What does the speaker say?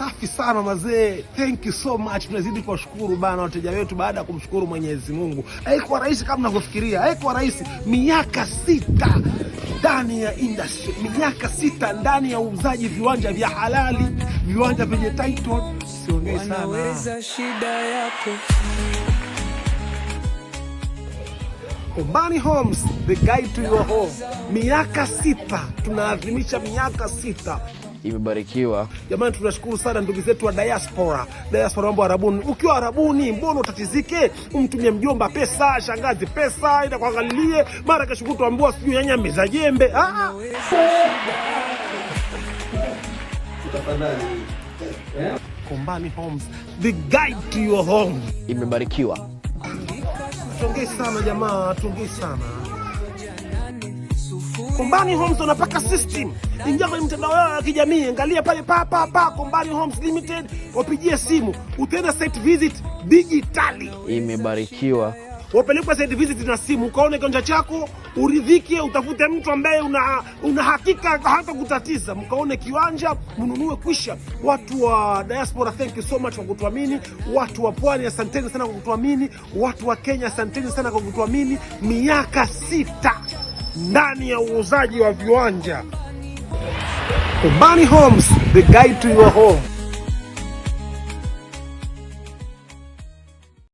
Safi sana mazee, thank you so much. Tunazidi kuwashukuru bana wateja wetu baada ya kumshukuru Mwenyezi Mungu. Haikuwa rahisi kama mnavyofikiria, haikuwa rahisi. Miaka 6 ndani ya industry, miaka 6 ndani ya uuzaji viwanja vya halali, viwanja vyenye title. Siongei sana. Wanaweza shida yako. Kombani Homes, the guide to your home. Miaka 6 tunaadhimisha miaka 6. Imebarikiwa. Jamani, tunashukuru sana ndugu zetu wa diaspora. Diaspora mambo Arabuni. Ukiwa Arabuni, mbona utatizike? Umtumie mjomba pesa, shangazi pesa, ila kuangalilie mara kesho kutwa ambua sijui nyanya meza jembe. Ah. Kombani Homes, the guide to your home. Imebarikiwa. Tuongee sana jamaa, tuongee sana. Kombani Homes wanapaka system. Ingia kwenye mtandao wao wa kijamii, angalia pale pa pa pa Kombani Homes Limited, wapigie simu, utaenda site visit digitally. Imebarikiwa. Wapelekwe site visit na simu, ukaone kiwanja chako, uridhike, utafute mtu ambaye una hakika hata kutatiza, mkaone kiwanja, mnunue kwisha. Watu wa diaspora, thank you so much kwa kutuamini. Watu wa pwani, asanteni sana kwa kutuamini. Watu wa Kenya, asanteni sana kwa kutuamini. Miaka 6 ndani ya uuzaji wa viwanja. Kombani Homes, the guide to your home.